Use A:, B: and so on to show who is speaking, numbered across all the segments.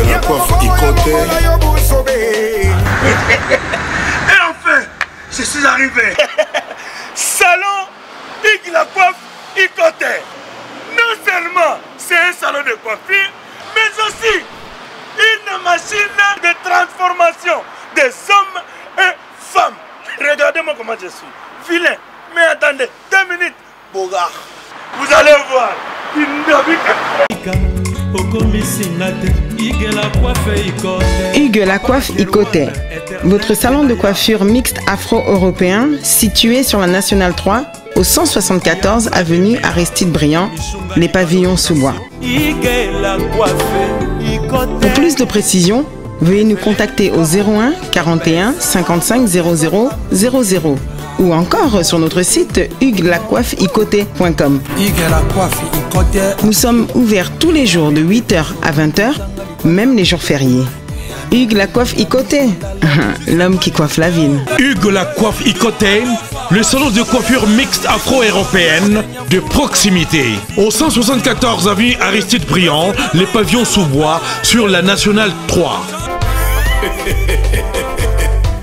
A: Hugues la coiffe Ikote.
B: Et enfin, je suis arrivé. Salon Hugues la coiffe Ikote. Non seulement c'est un salon de coiffure, mais aussi une machine de transformation des hommes et femmes. Regardez-moi comment je suis. Vilain. Mais attendez, deux minutes. Bogard. Vous allez voir.
C: Hugues la coiffe Ikote, votre salon de coiffure mixte afro-européen situé sur la Nationale 3 au 174 avenue Aristide Briand, les pavillons sous bois. Pour plus de précisions, veuillez nous contacter au 01 41 55 00 00 ou encore sur notre site hugueslacoiffeikote.com. Nous sommes ouverts tous les jours de 8h à 20h, même les jours fériés. Hugues la coiffe Ikote, l'homme qui coiffe la ville.
D: Hugues la coiffe Ikote, le salon de coiffure mixte afro-européenne de proximité. Au 174 avenue Aristide Briand, les pavillons sous bois sur la Nationale 3.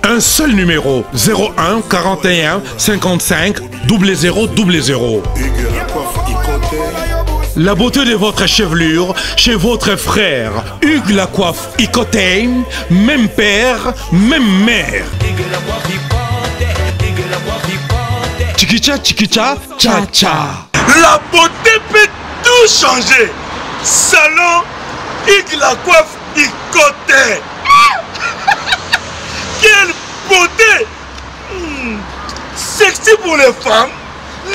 D: Un seul numéro 01 41 55 00 00. La beauté de votre chevelure chez votre frère Hugues la coiffe Ikote, même père, même mère. Chikicha chikicha cha cha.
B: La beauté peut tout changer. Salon Hugues la coiffe Ikote. Quelle beauté hmm. Sexy pour les femmes,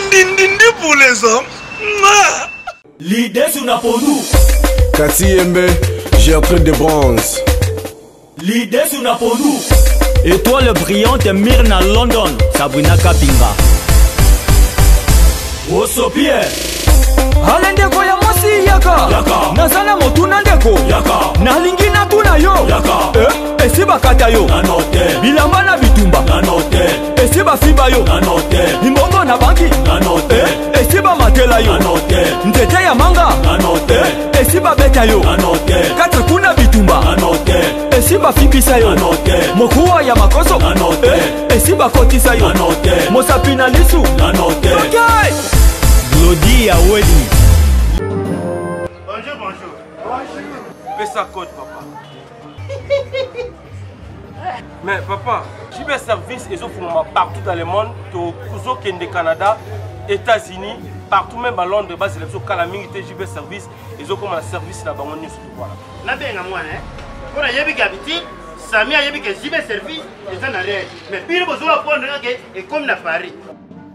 B: ndindindi pour les hommes.
E: L'idée sur la pondu.
A: Kati Yembe, Gertrude de bronze.
E: L'idée sur la pondu. Étoile brillante Myrna London, Sabrina Kapinga. Osopie. Ale ndeko ya mwasi yaka, naza na motuna ndeko, nalingi natuna yo eh, esi bakata yo bilamba na bitumba esi bafiba yo limbongo na banki eh, esi bamatela yo nzete ya manga eh, esi babeta yo katre kuna bitumba esi bafibisa yo mokuwa ya makoso esi bakotisa yo mosapi na lisu okay. Glody Aweli.
B: Bonjour, bonjour. Bonjour. Pesa code, papa. Mais papa, JB Service ezofungama partout dans le monde, tozokende Canada, États-Unis, partout même à Londres, bazela biso kala mingi te JB Service ezokoma na service na bango nyonso voilà.
F: Nabenga mwana eh? Mpo nayebi ke habitude Sami ayebi ke JB Service eza na réel mais bino bozola prendre kaka ekomi na Paris.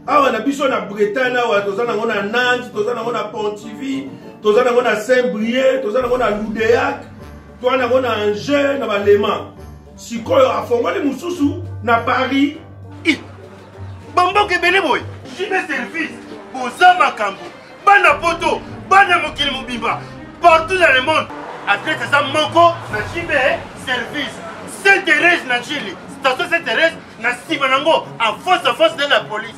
G: Awa na biso na Bretagne awa toza nango na Nantes, toza nango na Pontivy, toza nango na Saint-Brieuc, toza nango na Loudéac, toza nango na Angers na Balema. Sikoyo afongoli mosusu na Paris.
F: Bamboka ebele boye. JB Service boza makambo bana poto bana mokili mobimba partout dans le monde adresse eza moko na JB Service Saint Thérèse na Chili station Saint Thérèse na nsima nango en face en face de la police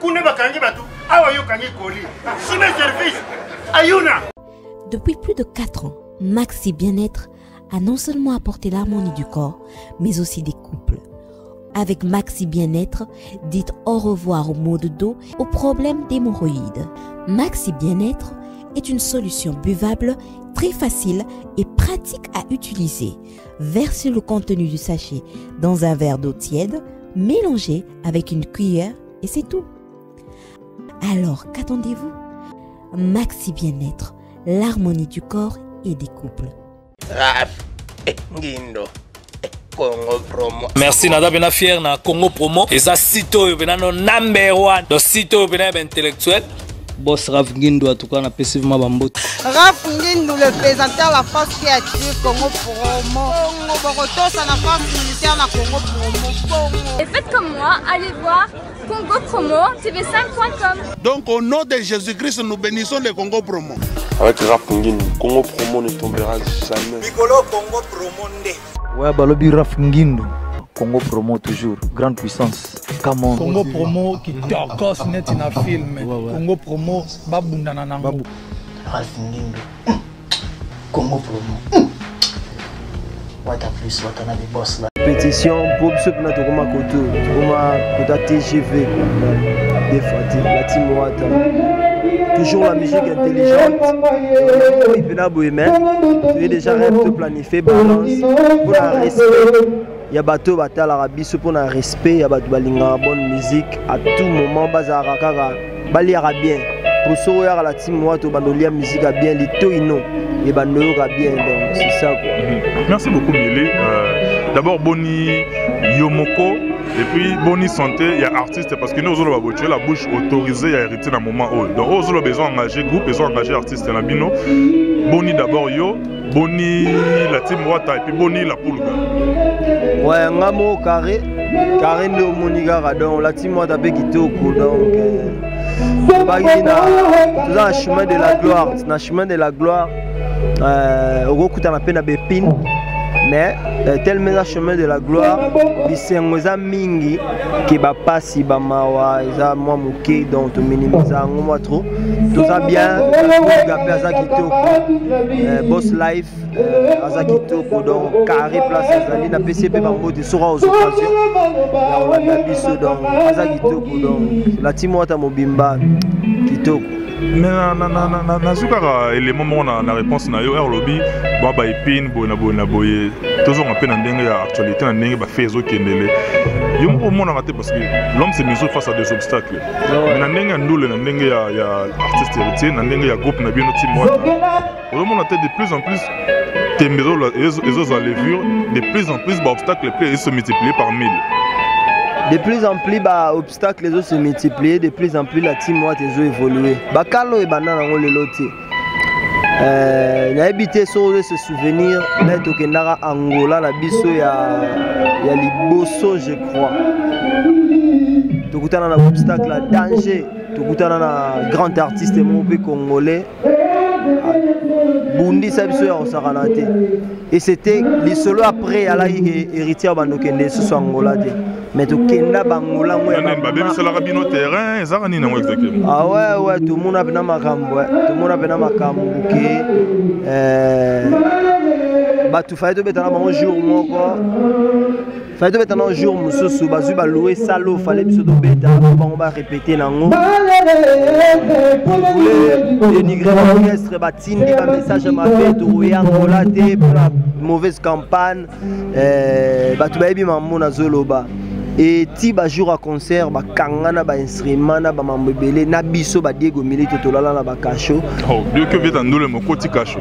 F: kuna bakangi bato awa yo okangi koli JB Service ayuna.
H: Depuis plus de 4 ans, Maxi Bien-être a non seulement apporté l'harmonie du corps, mais aussi des couples. Avec Maxi Bien-être, dites au revoir aux maux de dos, aux problèmes d'hémorroïdes. Maxi Bien-être est une solution buvable, très facile et pratique à utiliser. Versez le contenu du sachet dans un verre d'eau tiède, mélangez avec une cuillère et c'est tout. Alors, qu'attendez-vous Maxi Bien-être, l'harmonie du corps et des couples.
I: Raf, eh, Ngindo, eh, Congo Promo.
J: Merci naza pena fier na Congo Promo eza site oyo pena no number one donc site oyo pena ya ba intellectuel.
K: Boss Raf Ngindu en tout cas napesi vraiment bambote.
L: Raf Ngindu le présentateur la force qui attire Congo Promo. Congo Borotosa na force militaire na Congo Promo. Congo.
M: Et faites comme moi, allez voir Congo Promo TV5.com.
G: Donc au nom de Jésus-Christ, nous bénissons le Congo Promo.
A: Avec Raf Ngindu, Congo Promo ne tombera jamais.
F: Mikolo Congo Promo nde.
N: Ouais, balobi Raf Ngindu. Congo Promo toujours, grande puissance. Come on.
O: Congo Promo qui tokos neti na film. Ouais, ouais. Congo Promo babundana nango.
I: Raf Ngindu.
N: Congo promo Wata plus wata na boss la
P: pétition mpo biso mpena tokoma koto tokoma kota tgv des fois te la team wata toujours la musique intelligente oyo mpena boye mais toye déjà rêve to planifie balance mpona respect ya bato oyo batalaka biso mpona respect ya bato balingaka bonne musique à tout moment bazalaka kaka baliaka bien po soki oyaka la team wata obanda olia musique ya bien litoi no ebanda oyoka bien donc c'est ça quoi.
Q: Merci beaucoup Miele. D'abord boni yomoko et puis boni santé ya artiste parce que nous ozoloba boye tu es la bouche autorisée ya héritier na moment oyo donc oyo ozoloba ezo engagé groupe ezo engagé artiste na bino boni d'abord yo boni la team wata et puis boni la pulga.
P: Ouais nga moko carré carré nde omoni kaka donc la team wata mpe kitoko donc tobaki na toza na chemin de la gloire na chemin de la gloire okokutana mpe na bepine mais tellement eza chemin de la gloire bisengo eza mingi ke bapasi bamawa eza mwa moke donc tominimiza yango mwa trop toza bien ga mpe aza kitoko boss life aza kitoko donc carré place azali napesi ye mpe bambote soki aux occasion ya kolanda biso donc aza kitoko donc la team wata mobimba kitoko.
Q: Mais nazwi kaka élément moko na réponse na yo heure olobi ba baepine boye na boye na boye tozonga mpe na ndenge ya actualité na ndenge bafe ezokendele yo moko omonaka te parce que l'homme se mesure face à des obstacles mais na ndenge ya ndule na ndenge ya artiste héritier na ndenge ya groupe na bino team wata ozomona te de plus en plus tembe ezozwa levure de plus en plus baobstacle mpe ezo se multiplier par mille.
P: De plus en plus baobstacle ezo se multiplier, de plus en plus la team wata ezo évoluer bakalo ebanda nango lelo te. Nayebi te soki ozo se souvenir na tokendaka Angola na biso ya liboso je crois tokutana na obstacle ya danger tokutana na grand artiste moko mpe congolais bundisa biso ya kosakana te et c'était lisolo après alaki ke héritier bando kende lisusu Angola te mais tokenda bangola ngo ya
Q: babebiselaka bino terrain ezaka nini yango exactement?
P: Ah ouais ouais tomona mpena makambo tomona mpena makambo ke bato faye tobetana bango jour moko fallait tobeta nango jour mosusu bazwi baloue salo fallait biso tobeta po bango barépéte nango dénigre orchestre batindi bamessage ya mabe tokoya Angola te mpona mauvaise campagne bato bayebi mambo nazoloba e ti bajour ya concert bakanga na bainstrument na bamambo ebele na biso badiego milito tolala na bakasho
Q: obeta ndule mokoti kasho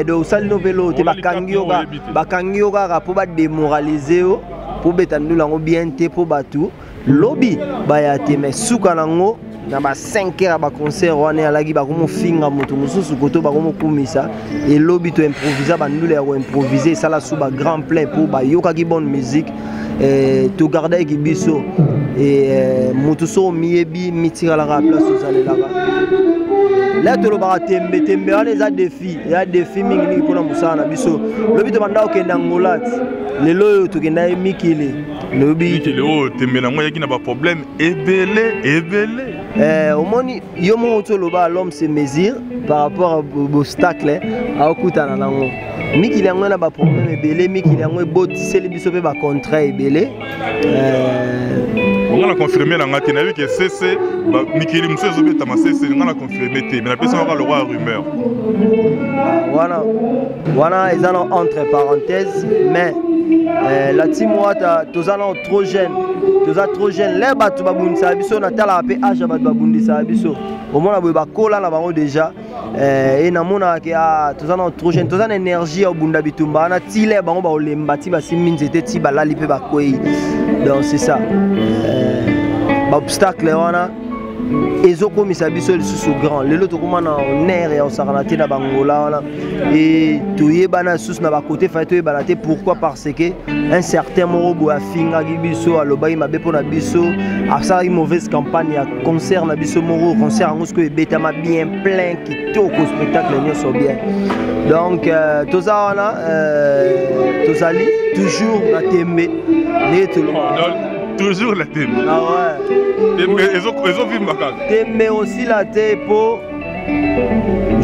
P: donc osali no mpe loo te bakangi yo kaka mpo badémoralize yo mpo beta ndule yango bien te mpo bato lobi baya te mais suka nango na ba 5 heures ya baconcert wana eyalaki bakomofinga moto mosusu koto bakomokumisa elobi to improvisa bandule ya koimprovise esala su ba grand plein mpo bayokaki bonne musique togardaki biso moto so omiyebi mitikalaka place ozalelaka la tolobaka tembe tembe wana eza défi eza défi mingimingi mpona mosala na biso lobi tobanda kokende Angola ti lelo oyo tokenda ye mikili lobi
Q: mikili oyo tembe nango eyaki na baproblème ebele ebele.
P: Omoni yo moko ti oloba l'homme se mesure par rapport au obstacle aokutana nango mikili yango na baproblème ebele mikili yango ebotiseli biso mpe bacontrat ebele.
Q: Nga na confirme na nga te nayebi ke sese mikili mosusu ezobetama sese nga na confirme te mais napesi kaka lokwa ya rumeur
P: wana wana eza na entre parenthèse mais la team wata toza na trop jeune toza trop jeune le bato babundisaka biso natalaka mpe age ya bato babundisaka biso omona boye bakola na bango déjà e namonaka ke toza na trop jeune toza na énergie ya kobunda bitumba wana ti le bango bakolemba ti basimbi nzete ti balali mpe bakwei donc c'est ça baobstacle wana ezokomisa biso lisusu grand lelo tokóma na honneur ya kosakana te na bangola wana e toyebana lisusu na bakote faye toyebana te pourquoi parce que un certain moko boye afingaki biso alobaki mabe mpona biso asalaki mauvaise campagne ya concert na biso moko concert yango sikoyo ebetama bien plein kitoko spectacle nyonso bien donc toza wana tozali toujours na tembe ndenge toloba
Q: toujours la tembe.
P: Ah ouais.
Q: Tembe ezovimba kaka.
P: Tembe osila te po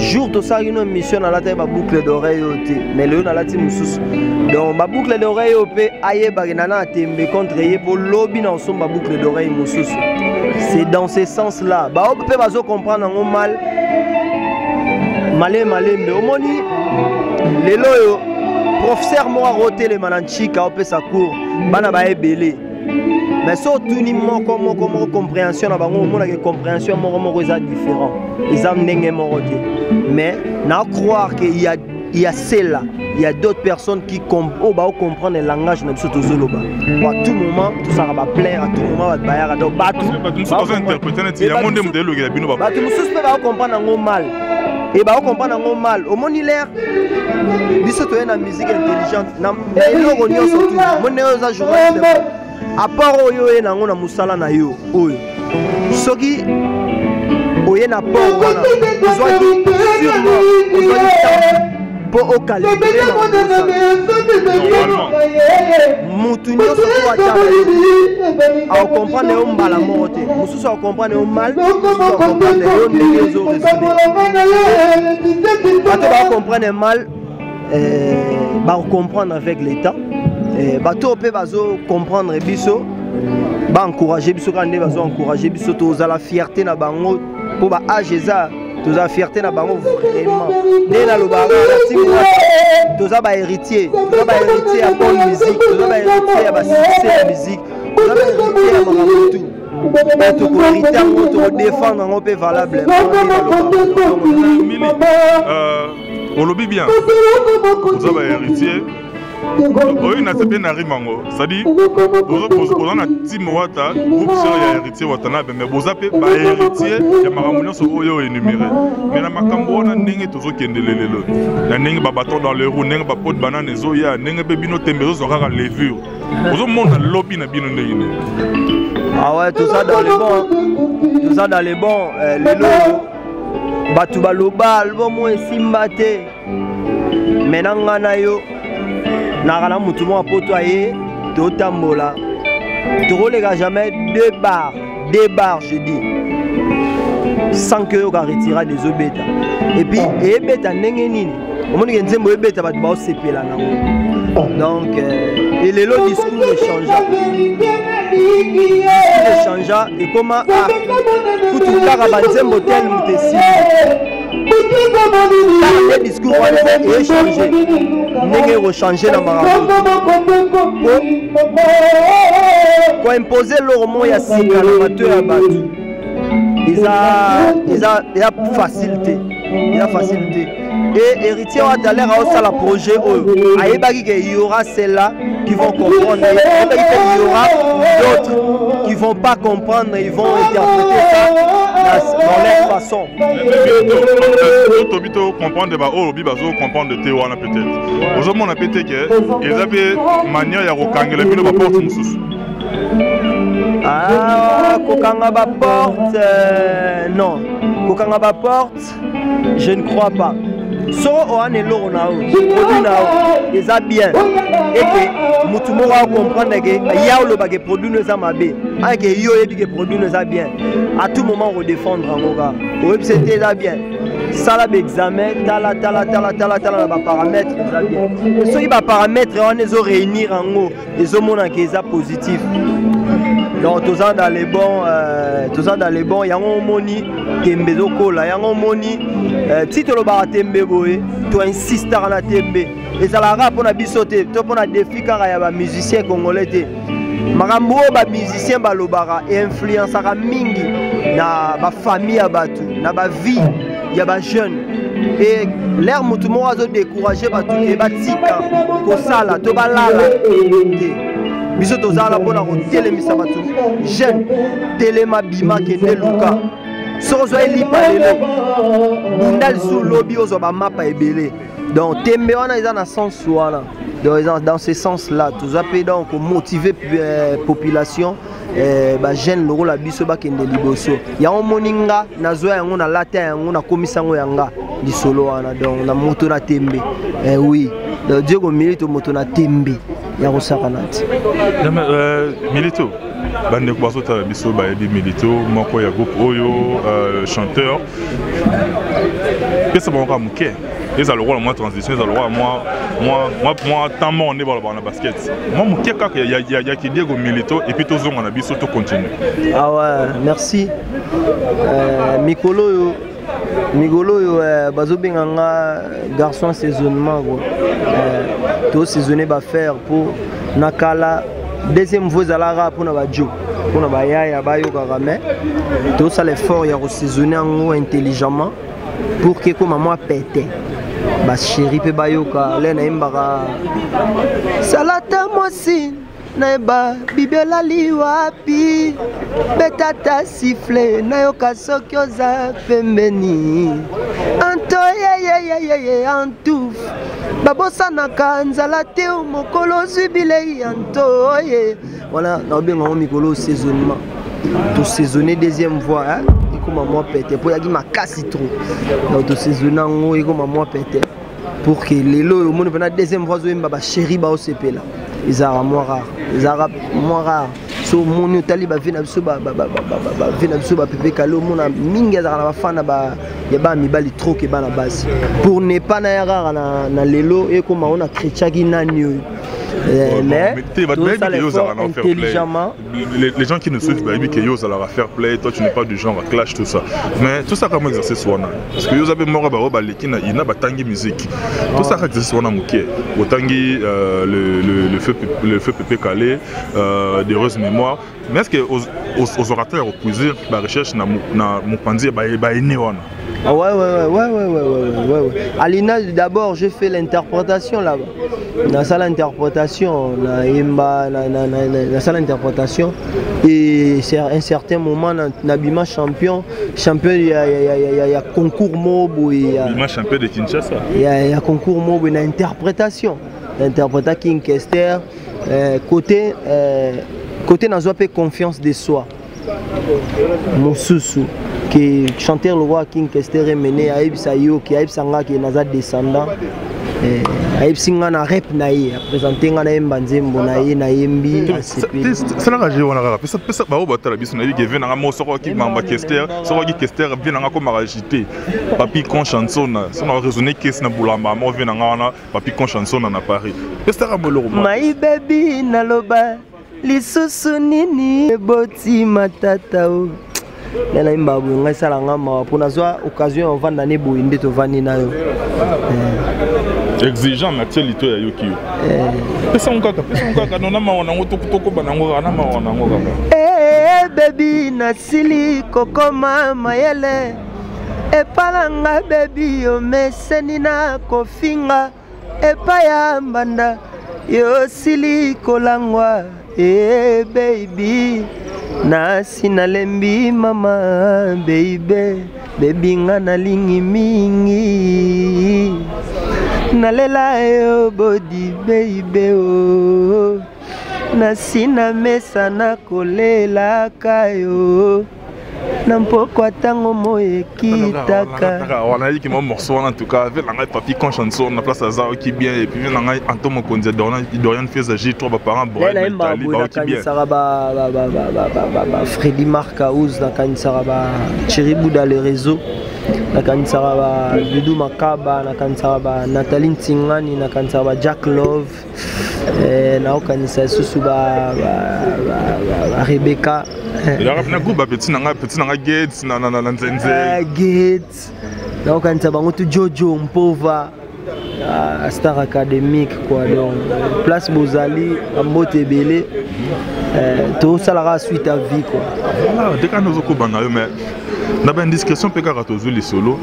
P: Jour tosalaki no émission, nalataki baboucle d'oreille oyo te, mais lelo nalati mosusu. Donc baboucle d'oreille oyo mpe ayebaki na na tembe contre ye mpo lobi na osomba boucle d'oreille mosusu. C'est dans ce sens là baoyo mpe bazocomprendre yango mal. Malembe malembe, omoni lelo oyo professeur moko akotelema na nchika, opesa cours, bana baebele, mais so otuni moko moko moko compréhension na bango, omonaka compréhension moko moko eza différent, eza ndenge moko te. Mais na croire que il y a celle-là, il y a d'autres personnes qui oyo baocomprendre le langage na biso tozoloba. À tout moment tosaka baplein, à tout moment bato bayaka. Donc bato
Q: bazo neti yango nde moto elokela bino.
P: Bato mosusu mpe baocomprendre yango mal e baocomprendre yango mal. Omoni l'air biso toye na musique intelligente na eloko nyonso tu. Moni ndenge oza journaliste, apport oyo oye nango na mosala na yo oyo, soki oye na port wana, ozwaki sûrement, ozwaki temps mpo ocalibrer na mutu nyonso. Po atala yo, akocomprendre yo mbala moko te. Mosusu akocomprendre yo mal, mosusu akocomprendre yo ndenge ozo raisonner. Bato bakocomprendre mal, bakocomprendre avec le temps. Bato oyo mpe bazocomprendre biso, baencourage biso kaka nde bazoencourage biso. Tozala fierté na bango mpo baage eza, tozala fierté na bango vraiment. Nde nalobaka na toza bahéritier, toza bahéritier ya bonne musique, toza bahéritier ya basuccès ya musique, toza bahéritier ya makambo tu. Tokohérite yango, tokodéfendre yango mpe valable.
Q: Mili, olobi bien, oza bahéritier oyo na sepe na rime yango, c'est-à-dire boza na team Wata, groupe sœur ya Héritier Watanabe, mais boza mpe bahéritier ya makambo nyonso oyo énuméré. Mais na makambo wana, ndenge tozokendele lelo, na ndenge babaton dans le roue, ndenge bapote banane ezoya, ndenge mpe bino tembe ezozwa kaka levure, ozomona lobi na bino ndenge nini?
P: Ah ouais, tout ça dans les bons, tout ça dans les bons. Lelo bato baloba album oyo esimba te, me na nga na yo naka na motu moko poto aye, totambola, tokoleka jamais deux bars, deux bars je dis, sans que yoka retirade ezobeta. Et puis eyebeta ndenge nini? Omonike nzembo eyebeta, bato baosepela nango. Donc elelo discours echangea, discours echangea, ekoma kutu kaka banzembo tel moto esili kaka nde discours wana echange ndenge ekochange na makambo koimpose eloko moko ya sika na bato ya bato. Eza facile te, eza facile te. Et Héritier Wata, l'air aosala projet oyo, ayebaki ke y aura celle-là qui vont comprendre, ayebaki ke y aura d'autres qui vont pas comprendre, ils vont interpréter ça dans leur façon.
Q: Tobi to comprendre baoyo olobi bazo comprendre te wana, peut-être ozomona mpe te ke eza mpe manière ya kokangela bino baporte mosusu.
P: Ah, kokanga baporte, non, kokanga baporte, je ne crois pas. Soko owana eloko na yo, produit na yo eza bien, eke motu moko acomprendre ke ya olobaka produit no eza mabe, ake yo oyebi ke produit no eza bien, à tout moment okodéfendre yango kaka. Oyebisa ete eza bien, sala baexamen, tala tala tala tala tala na baparamètre, eza bien. Soki baparamètre wana ezoréunir yango, ezomonaka eza positif. Donc toza dans les bons, toza dans les bons. Yango omoni tembe ezokola, yango omoni ti tolobaka tembe boye, toinsistaka na tembe. Ezalaka mpona biso te to mpona défi kaka ya bamusicien congolais te. Makambo oyo bamusicien balobaka einfluençaka mingi na bafamille ya bato, na bavie ya bajeune. E l'air motu moko azodécourage bato ke batika kosala to balala te, biso tozala mpona kotelemisa bato. Jeune, telema, bima, kende luka. Soki ozwa elipa lelo, bunda lisusu lobi ozwa bamapa ebele. Donc tembe wana eza na sens wana. Donc eza dans ce sens là toza mpe donc komotive population, bajeune lokola biso bakende liboso. Yango omoni nga nazwa yango, nalata yango, nakomisa yango ya nga lisolo wana. Donc na moto na tembe, oui. Donc Diego Milito, moto na tembe ya kosakana ti.
Q: Milito. Bandeko bazotala biso bayebi Milito moko ya groupe oyo euh, chanteur. Pesa bango kaka moke. Ezala lokola mwa transition, ezala lokola mwa mwa mwa mwa temps mort nde balobaka na basket. Mwa moke kaka ya ya ya Kidiego Milito et puis tozonga na biso to continuer.
P: Ah ouais, merci. Euh, mikolo oyo mikolo oyo eh, bazobenga nga garçon saisonnement quoi eh, tosaisonne bafaire mpo na kala deuxième voix ezalaka mpona bajo mpona bayaya bayokaka mais tosala effort ya kosaisonne yango intelligemment pour ke ekoma mwa pete basheri mpe bayoka le nayembaka salata mwasi nayeba bibi olali wapi beta ta sifle nayoka soki oza pembeni anto yeyeyeyeye antouf babosanaka nzala te mokolo ozwi bilei anto ye wana naobenga yango mikolo saisonnement tosaisonne deuxième voie hein? ekoma mwa pete mpo eyaki makasi trop donc tosaisonne yango ekoma mwa pete pour que lelo oyo omoni mpena deuxième fois azoyemba bachéri baosepela ezalaka mwa rare ezalaka mwa rare so omoni otali bavie na biso bavie na biso bapepe kale omona mingi azalaka na bafana ya bana mibali trop ke bana basi pour ne pas naya kaka na lelo ekoma ona chrétiaki nani oyo eh, mais intelligemment
Q: les, les gens qui nous suivent bayebi ke yo ozalaka fair play toi tu n'es pas du genre à clash tout ça mais tout ça kama exercice wana parce que yo oza mpe moko bango baleki na ina batangi musique tout ça exercice wana moke otangi euh, le, le, le, feu, le feu pepe calé euh, d'heureuse mémoire mais est ce que ozwaka te ya kopuiser barecherche na, na mopanzi ya baene wana
P: Ah ouais, ouais, ouais, ouais, ouais, ouais, ouais, ouais, ouais. Alina, d'abord, j'ai fait l'interprétation là-bas. Dans salle d'interprétation, na yemba, na, na, na, na, na salle d'interprétation. Et c'est un certain moment, na, na bima champion, champion, il y a, il y a, il y a, il y a concours mobo. Il y a,
Q: bima champion de Kinshasa.
P: Il y a, il y a concours mobo, na interprétation. Interpréta King Kester. Euh, côté, euh, côté, nazwa pe confiance de soi. mosusu ke chanteur lokola king kester emene ayebisa yo ke ayebisa nga ke naza descendant eh, ayebisi nga na rep na ye apresente nga nayemba nzembo na ye nayembi
Q: salaka je wana kaka pesa pesa baoyo batala biso nayebi ke vie nanga moko soko oki mamba kester soko oki kester vie nanga akomaka agité papi con chansona so na raisonne kesi na bolamba moko vie nanga wana papi con chansona na paris pesaka moloko
P: my baby naloba lisusu nini eboti matata o nde nayemba boye ngai esala nga mawa mpo nazwa occasion ya ovanda ne boye nde tovandi na yo
Q: eh. exigeant na tie lito ya yoki yo eh. pesa ngo kaka pesa ngo kaka nona mawa nango tokoba nango kaka na mawa nango kaka
P: eh, bebi nasili kokoma mayele epa na nga bebi omeseni na kofinga epai ya mbanda yosili kolangwa e eh, baby nasi nalembi mama beibe bebi nga nalingi mingi nalela yo bodi beibe o oh. nasi namesana kolelaka yo na mpokwa ntango moi ekitaka
Q: wana ayiki mwa morceau wana en tout cas ve na ngai papi conchanson na place aza oki bien et puis ve na ngai anto mokonzi ya dorian feza j3 baparent
P: boyayembaka boye nakanisaka ba fredi marcaus nakanisaka ba cheri buda le réseau nakanisaka ba dudu makaba nakanisaka ba nathalie ntingani nakanisaka ba jack love eh, naokanisa lisusu ba, ba, ba, ba, ba rebecca
Q: na groupe bapeti na ngai peti na ngai gates na, na, na, na nzenze
P: eh, gates naokanisa bango tu jojo mpova ah, star académique quoi donc place bozali bambote ebele eh, tosalaka suite à vie quoi
Q: voilà deka nozokoba na yo mais na baindiscrétion mpe kaka tozwi lisolo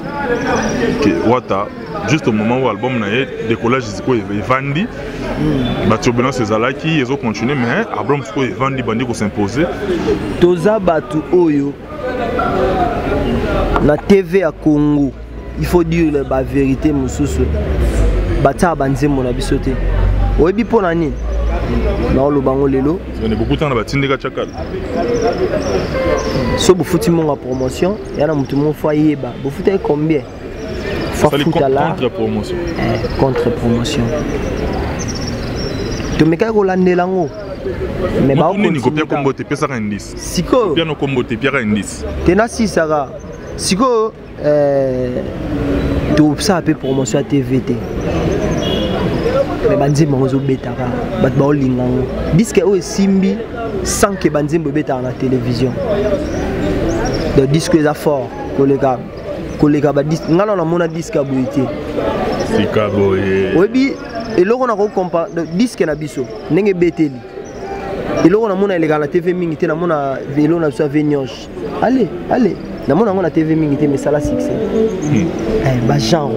Q: ke wata juste au moment où album na ye décollage sikoyo evandi hmm. baturbulence ezalaki ezocontinue mais album sikoyo evandi bandi kosimpose
P: toza bato oyo na tv ya congo il faut dire bavérité mosusu batiaka banzembo na biso te oyebi mpo na nini naoloba yango lelo
Q: bokutana batindika tiakala
P: so bofuti mbongo ya promotion ya na motu moko fo ayeba bofutaki combien fafuta la
Q: contre promotion
P: eh, contre promotion tomekaki kolandela yango Mais
Q: nini kopia kombo te, pesaka indice.
P: Sikoyo
Q: piano kombo te, piaka indice.
P: Te, nasisaka sikoyo. Tosala mpe promotion ya TV te, mais banzembo yango ezobetaka, bato baolinga yango. Disque oyo esimbi sans que banzembo ebetaka na télévision. Donc disque eza fort koleka badisque. Ngai na namona disque ya boye te.
Q: Sika boye.
P: Oyebi eloko na kocompare disque na biso ndenge ebeteli, eloko namona elekaka na TV mingi te. Namona eloko na biso ya Venioche, ale ale, namona yango na TV mingi te, mais esala succès. Bagenre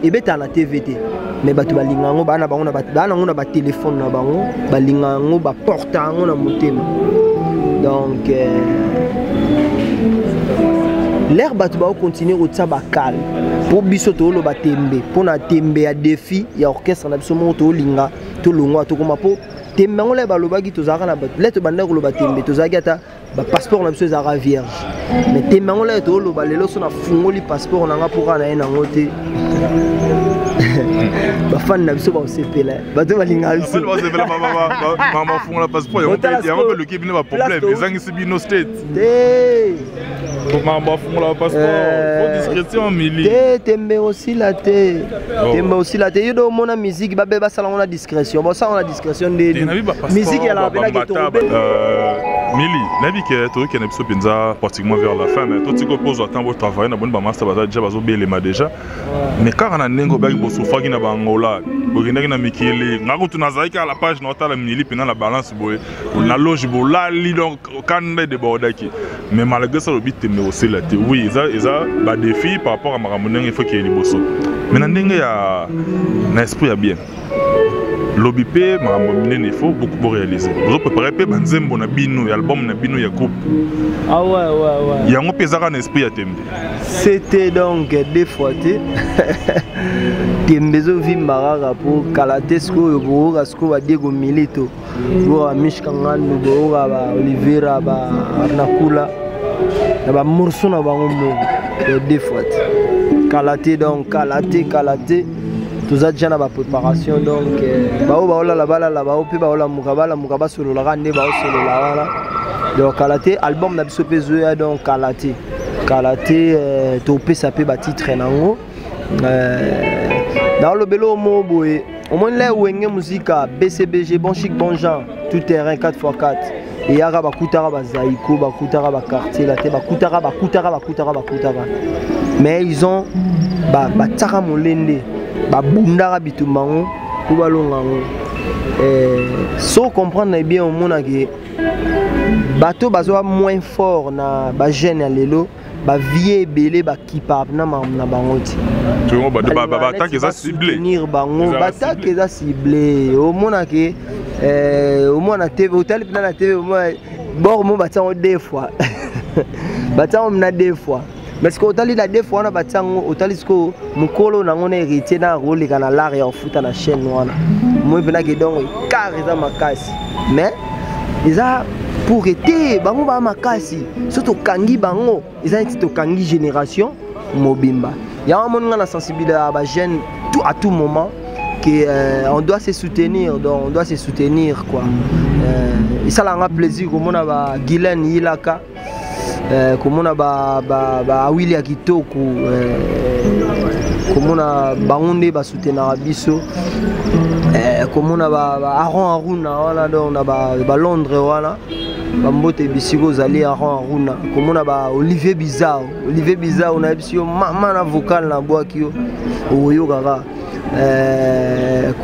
P: ebetaka na TV te, mais bato balinga yango, baa na bango, baa nango na batelefone na bango, balinga yango, baporta yango na motema. Donc l'heure bato baokontinue kotia bakale mpo biso tooloba tembe, mpo na tembe ya défi ya orchestre na biso moko, toolinga tolongwa, tokoma mpo tembe yango. Le balobaki tozalaka na bato, le tobandaki koloba tembe, tozalaki ata bapasseport na biso ezalaka vierge. Mais tembe yango, le tooloba lelo, so nafungoli passeport na nga mpo kaka na ye nango te, bafani na biso baosepela, bato balingaka biso.
Q: Bafungola passeport yango mpe eluki bino baproblème, ezangisi bino state.
P: Te.
Q: Makambo afungola passeport, faut discrétion, mili.
P: Te, tembe osila te. Tembe osila te. Yo do omona musique babe basala ngo na discrétion, basala ngo na discrétion nde musique yalaka mpenaki.
Q: Mili, nayebi ke tokokende biso mpenza pratiquement vers la fin, mais totika ozwa ntango botravaille na boni. Bamaster baza déjà, bazobelema déjà, mais kaka na ndenge obaki bosufaki na baangola, bokendaki na mikili. Nga kutu nazalaki kaka la page na otala Mili mpena na balance boye na loge bolali, donc kanda edébordaki. Mais malgré ça, olobi tembe kosila te. Oui, eza badéfi par rapport à makambo ndenge il faut keye liboso, mais na ndenge ya na esprit ya bien, lobi mpe makambo minene il faut boréaliser. Bozoprépare mpe banzembo na bino ya album na bino ya groupe.
P: Ah ouais.
Q: Yango mpe ezaka na esprit ya tembe.
P: C'était donc deux fois te, tembe ezovimba kaka mpo kala te. Sikoyo boyoka sikoyo badiego Milito, boyoka Mishka Ngandu, boyoka ba Olivera, ba Arnakula na bamorceau na bango moko ya deux fois te. Kala te, donc kala te, kala te, toza déjà na bapréparation. Donc bao baolala balala, bao mpe baolamuka balamuka, basololaka nde baosolola wana. Donc kala te, album na biso mpe ezoya. Donc kala te, kala te, topesa mpe batitre nango. Naolobela omo boye, omoni la Wenge Muzika BCBG, bon chic bon genre, tout terrain 4x4, eyaka bakutaka bazaiko, bakutaka baquartier la te, bakutaka, bakutaka, bakutaka, bakutaka, mais ils ont batiaka molende, babundaka bitumba yango mpo balonga yango. So comprendre bien, omonake bato bazwa moins fort na bajeune ya lelo, bavie ebele bakipa na makambo na bango ti.
Q: Batake eza ciblé.
P: Bango batake eza ciblé. Omonake omona TV, otali mpena na TV, omona bor mo batiango deux fois, batiango na deux fois. Mais sikoyo otali na deux fois wana batiango, otali sikoyo mokolo nango na héritier na akoleka na lare ya kofuta na chaîne wana, moi mpenake. Donc écart eza makasi, mais eza pour ete bango baa makasi. So tokangi bango, eza neti tokangi génération mobimba. Yango amoni nga na sensibiliser ya bajeune tout à tout moment que on doit se soutenir. Donc on doit se soutenir quoi. Esalanga plaisir komona ba Guylaine Yilaka, komona ba Awili ya kitoko, komona bango nde basoutenaka biso, komona ba Aron Aruna wana, donc na balondres wana, bambote bisika ozali, Aron Aruna, komona ba Olivier Bizarre. Olivier Bizarre, nayebisi yo, mama na vocal nabwaki yo, okoyokaka.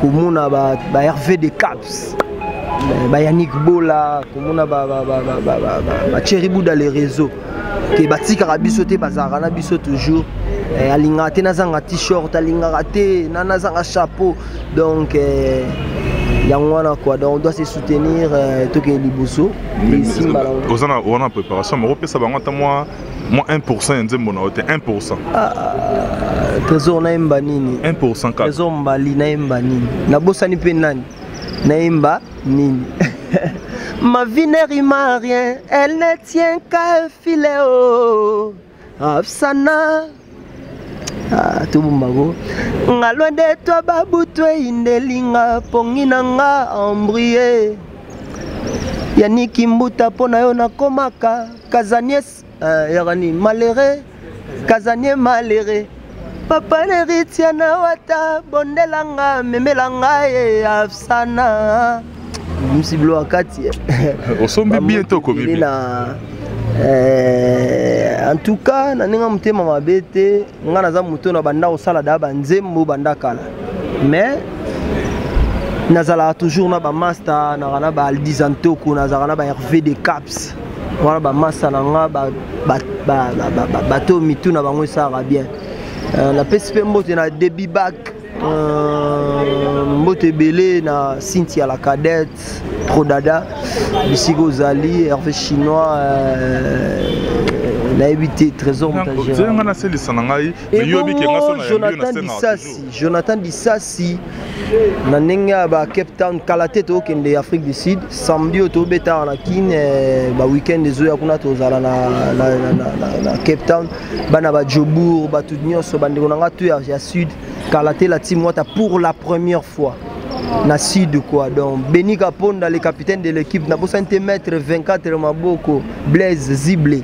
P: Komona ba Hervé de Caps, ba Yannick Bola, komona ba Thierry Bouda, les réseaux ke batikaka biso te, bazalaka na biso toujours. Alingaka te nazanga t-shirt, alingaka te nazanga chapeau. Donc yango wana quoi. Donc on doit se soutenir, tokende liboso, esimba.
Q: Oza na wana préparation moko, opesa bango ata mwa 1 ya nzembo na yo te, 1?
P: Trésor, nayemba nini?
Q: 1.
P: Trésor Mbali, nayemba nini? Nabosani mpe nani, nayemba nini? Ma vie ne rime à rien, elle ne tient qu'à un filet. Oh, Afsana. Ah, tobombako nga loin de toi babutu eyindelinga pongi na nga embrie yaniki mbuta mpo na yo nakomaka kazanies uh, yaka nini malheureux kazanie malheureux papa leritia na wata bondela nga memela nga ye afsana bimisi bilo ya kati
Q: osombi bien to okomi bien
P: na eh, en tout cas na ndenge motema mabe te nga naza moto na banda kosala da banzembo banda kala mais nazalaka toujours na bamasta nazalaka na baaldizantoko nazalaka na ba hervé de caps wana bamasta na nga bato oyo mitu na bango esalaka bien euh, napesi mpe mbote na debi bak euh, mbote ebele na cynthia la cadette prodada bisika ozali hervé chinois euh, nayebi te trésor
Q: nga naselisa na ngai
P: jonathan disasi jonathan disasi na ndenge ya ba cape town kala te tokende afrique du sud samedi oyo tobeta awa na kin eh, ba weekend ezoya kuna tozala na, na, na, na, na, na cape town bana ba jobourg bato nyonso bandeko na nga to ya, ya sud kala te la team wata pour la première fois na sud quoi donc beni kaponda le capitaine de l'équipe nabosani te maître 24 maboko blaise zible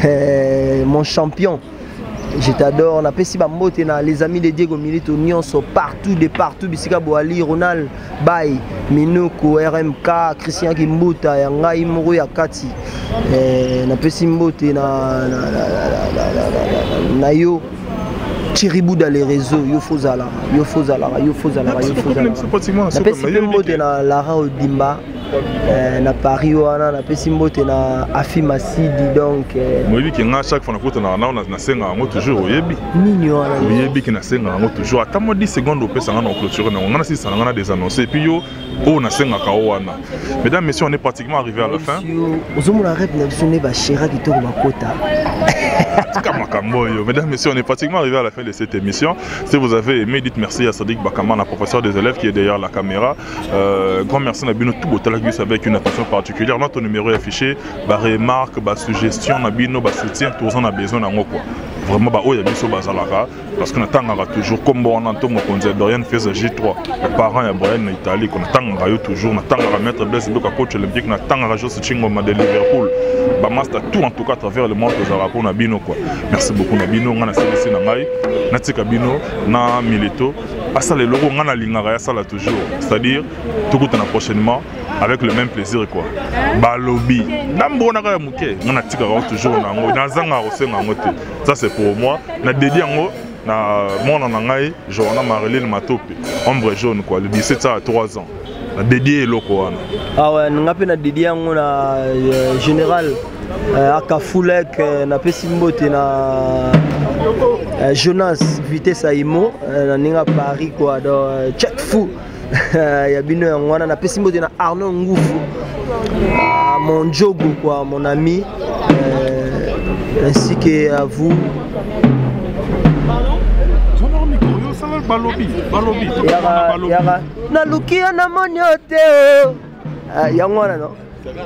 P: eh, mon champion je t'adore napesi bambote na les amis de diego milito nyonso partout de partout bisika boali ronald bay minuku rmk christian kimbuta ya ngai moko ya kati eh, napesi mbote na, na, na, na, na, na, na yo Thierry Bouda les réseaux yo fozalaka yo fozalaka yo fozalaka yo fozalaka napesi mpe mbote na Lara Odimba eh, na Paris wana napesi mbote na Afi Masidi donc eh,
Q: oyebi ke nga chaque fois nakutanaka nao nasenga yango toujours oyebi
P: nini wana
Q: oyebi ke nasenga yango toujours ata mwa 10 secondes opesa nga na oclôture nango nga nasilisa na nga na désannonce et puis yo oyo nasengaka o wana. Mesdames, messieurs, on est pratiquement arrivé à la fin.
P: Ozomona rep na biso nde bashera kitoko bakota.
Q: Tika makambo oyo. Mesdames, messieurs, on est pratiquement arrivé à la fin de cette émission. Si vous avez aimé, dites merci à Sadik Bakama, la professeur des élèves qui est derrière la caméra. Euh, grand merci à bino tout botalaki biso avec une attention particulière. Notre numéro est affiché, ba remarques, ba suggestions, na bino, ba soutien, tous en a besoin nango quoi. Vraiment ba oyo ya biso bazalaka parce que natangaka toujours kombo wana nto mokonzi ya Dorian Feza J3 parent ya Brian na Italie ko natangaka yo toujours natangaka maître Blaise Ndoka coach olympique natangaka Jos Chingoma de Liverpool ba master tout en tout cas à travers le monde tozalaka mpo na bino quoi merci beaucoup na bino ngai nasilisi na ngai natika bino na Milito asala eloko ngai nalingaka ya sala toujours c'est-à-dire tokutana prochainement avec le même plaisir quoi balobi ndambo wana kaka ya moke ngai natikaka yango toujours na yango nazangaka kosenga yango te ça c'est pour moi na dédie yango na mwana na ngai Joanna Marilyn Matope ombre jaune quoi le 17 ça à 3 ans na dédie eloko wana
P: awa ah nga mpe na dédie yango na euh, général euh, akafulek euh, napesi mbote na euh, Jonas vitesse aimo euh, na ndenge Paris quoi donc euh, check fou ya bino yango wana napesi mbote na arnaud ngufu ah, mon jogo quoi mon ami euh, ainsi que à vous
Q: balobi balobi
P: yaka naluki yo namoni yo te o ah, yango wana no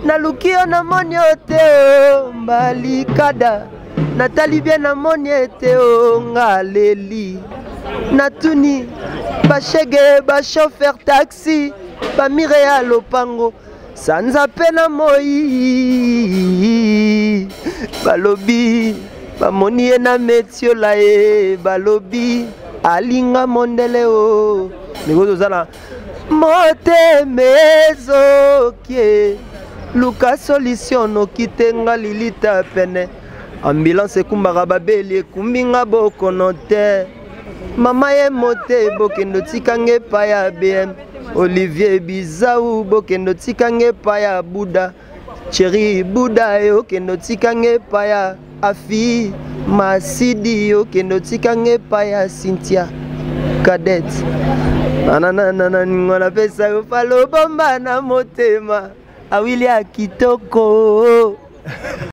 P: naluki yo namoni yo te o mbalikada natali bien namoni ete o nga aleli natuni bashege bachauffeur taxi bamire ya lopango sanza mpe na moi balobi bamoni ye na metiola ye balobi alinga mondele o ndeko toza na motema ezokie luka solution noki te nga lilita pene ambulance ekumbaka babeli ekumbi nga bokono te mama ye mote bokende otika nga epai ya bm olivier bizau bokende otika nga epai ya buda cheri buda ye okende otika nga epai ya afi masidi okende otika nga epai ya cynthia cadette nananana ningo napesa yo falobomba na motema awili ya kitoko.